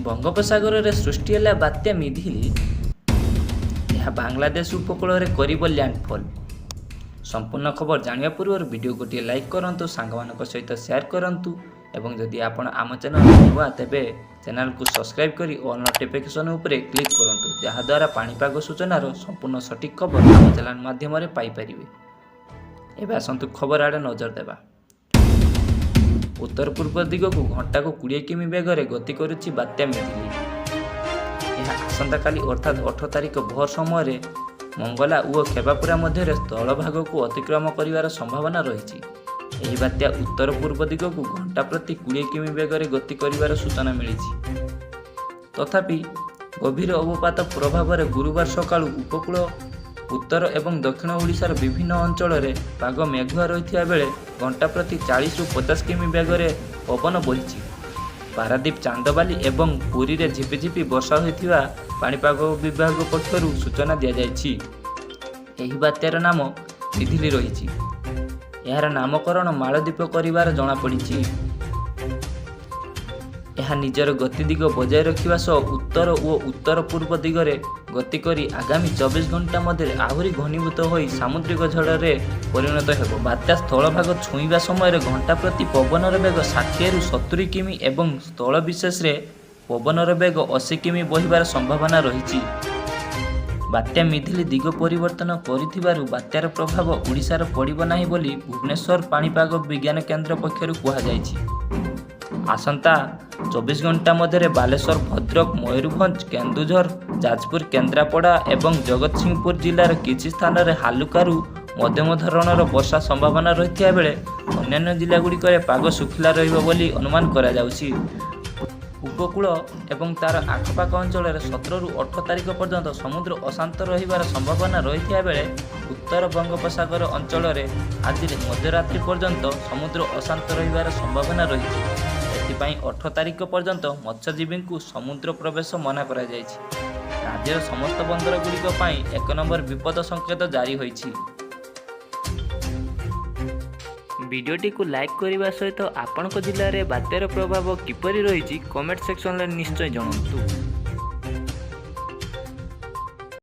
ବଙ୍ଗୋପସାଗରରେ ସୃଷ୍ଟି ହେଲା ବାତ୍ୟା ମିଧିଲି। ଏହା ବାଂଲାଦେଶ ଉପକୂଳରେ କରିବ ଲ୍ୟାଣ୍ଡଫଲ୍। ସମ୍ପୂର୍ଣ୍ଣ ଖବର ଜାଣିବା ପୂର୍ବରୁ ଭିଡ଼ିଓ ଗୋଟିଏ ଲାଇକ୍ କରନ୍ତୁ, ସାଙ୍ଗମାନଙ୍କ ସହିତ ସେୟାର କରନ୍ତୁ ଏବଂ ଯଦି ଆପଣ ଆମ ଚ୍ୟାନେଲ ନୂଆ, ତେବେ ଚ୍ୟାନେଲକୁ ସବସ୍କ୍ରାଇବ୍ କରି ଅଲ୍ ନୋଟିଫିକେସନ୍ ଉପରେ କ୍ଲିକ୍ କରନ୍ତୁ, ଯାହାଦ୍ୱାରା ପାଣିପାଗ ସୂଚନାର ସମ୍ପୂର୍ଣ୍ଣ ସଠିକ୍ ଖବର ଆମ ଚ୍ୟାନେଲ ମାଧ୍ୟମରେ ପାଇପାରିବେ। ଏବେ ଆସନ୍ତୁ ଖବର ଆଡ଼େ ନଜର ଦେବା। ଉତ୍ତର ପୂର୍ବ ଦିଗକୁ ଘଣ୍ଟାକୁ 20 କିମି ବେଗରେ ଗତି କରୁଛି ବାତ୍ୟା ମିଥିଲି। ଏହା ଆସନ୍ତାକାଲି ଅର୍ଥାତ୍ 18 ତାରିଖ ଭୋର ସମୟରେ ମଙ୍ଗଲା ଓ ଖେବାପୁରା ମଧ୍ୟରେ ସ୍ଥଳଭାଗକୁ ଅତିକ୍ରମ କରିବାର ସମ୍ଭାବନା ରହିଛି। ଏହି ବାତ୍ୟା ଉତ୍ତର ପୂର୍ବ ଦିଗକୁ ଘଣ୍ଟା ପ୍ରତି 20 କିମି ବେଗରେ ଗତି କରିବାର ସୂଚନା ମିଳିଛି। ତଥାପି ଗଭୀର ଅବପାତ ପ୍ରଭାବରେ ଗୁରୁବାର ସକାଳୁ ଉପକୂଳ ଉତ୍ତର ଏବଂ ଦକ୍ଷିଣ ଓଡ଼ିଶାର ବିଭିନ୍ନ ଅଞ୍ଚଳରେ ପାଗ ମେଘୁଆ ରହିଥିବା ବେଳେ ଘଣ୍ଟା ପ୍ରତି 40ରୁ 50 କିମି ବେଗରେ ପବନ ବହିଛି। ପାରାଦୀପ, ଚାନ୍ଦବାଲି ଏବଂ ପୁରୀରେ ଝିପିଝିପି ବର୍ଷା ହୋଇଥିବା ପାଣିପାଗ ବିଭାଗ ପକ୍ଷରୁ ସୂଚନା ଦିଆଯାଇଛି। ଏହି ବାତ୍ୟାର ନାମ ମିଧିଲି ରହିଛି। ଏହାର ନାମକରଣ ମାଳଦ୍ୱୀପ କରିବାର ଜଣାପଡ଼ିଛି। ଏହା ନିଜର ଗତିଦିଗ ବଜାୟ ରଖିବା ସହ ଉତ୍ତର ଓ ଉତ୍ତର ପୂର୍ବ ଦିଗରେ ଗତି କରି ଆଗାମୀ 24 ଘଣ୍ଟା ମଧ୍ୟରେ ଆହୁରି ଘନୀଭୂତ ହୋଇ ସାମୁଦ୍ରିକ ଝଡ଼ରେ ପରିଣତ ହେବ। ବାତ୍ୟା ସ୍ଥଳଭାଗ ଛୁଇଁବା ସମୟରେ ଘଣ୍ଟା ପ୍ରତି ପବନର ବେଗ 60ରୁ 70 କିମି ଏବଂ ସ୍ଥଳ ବିଶେଷରେ ପବନର ବେଗ 80 କିମି ବହିବାର ସମ୍ଭାବନା ରହିଛି। ବାତ୍ୟା ମିଧିଲି ଦିଗ ପରିବର୍ତ୍ତନ କରିଥିବାରୁ ବାତ୍ୟାର ପ୍ରଭାବ ଓଡ଼ିଶାରେ ପଡ଼ିବ ନାହିଁ ବୋଲି ଭୁବନେଶ୍ୱର ପାଣିପାଗ ବିଜ୍ଞାନ କେନ୍ଦ୍ର ପକ୍ଷରୁ କୁହାଯାଇଛି। ଆସନ୍ତା 24 ଘଣ୍ଟା ମଧ୍ୟରେ ବାଲେଶ୍ୱର, ଭଦ୍ରକ, ମୟୂରଭଞ୍ଜ, କେନ୍ଦୁଝର, ଯାଜପୁର, କେନ୍ଦ୍ରାପଡ଼ା ଏବଂ ଜଗତସିଂହପୁର ଜିଲ୍ଲାର କିଛି ସ୍ଥାନରେ ହାଲୁକାରୁ ମଧ୍ୟମ ଧରଣର ବର୍ଷା ସମ୍ଭାବନା ରହିଥିବା ବେଳେ ଅନ୍ୟାନ୍ୟ ଜିଲ୍ଲାଗୁଡ଼ିକରେ ପାଗ ଶୁଖିଲା ରହିବ ବୋଲି ଅନୁମାନ କରାଯାଉଛି। ଉପକୂଳ ଏବଂ ତା'ର ଆଖପାଖ ଅଞ୍ଚଳରେ 17ରୁ 18 ତାରିଖ ପର୍ଯ୍ୟନ୍ତ ସମୁଦ୍ର ଅଶାନ୍ତ ରହିବାର ସମ୍ଭାବନା ରହିଥିବା ବେଳେ ଉତ୍ତର ବଙ୍ଗୋପସାଗର ଅଞ୍ଚଳରେ ଆଜି ମଧ୍ୟରାତ୍ରି ପର୍ଯ୍ୟନ୍ତ ସମୁଦ୍ର ଅଶାନ୍ତ ରହିବାର ସମ୍ଭାବନା ରହିଛି। ଏଥିପାଇଁ 18 ତାରିଖ ପର୍ଯ୍ୟନ୍ତ ମତ୍ସ୍ୟଜୀବୀଙ୍କୁ ସମୁଦ୍ର ପ୍ରବେଶ ମନା କରାଯାଇଛି। ରାଜ୍ୟର ସମସ୍ତ ବନ୍ଦରଗୁଡ଼ିକ ପାଇଁ 1 ନମ୍ବର ବିପଦ ସଂକେତ ଜାରି ହୋଇଛି। ଭିଡ଼ିଓଟିକୁ ଲାଇକ୍ କରିବା ସହିତ ଆପଣଙ୍କ ଜିଲ୍ଲାରେ ବାତ୍ୟାର ପ୍ରଭାବ କିପରି ରହିଛି, କମେଣ୍ଟ ସେକ୍ସନରେ ନିଶ୍ଚୟ ଜଣାନ୍ତୁ।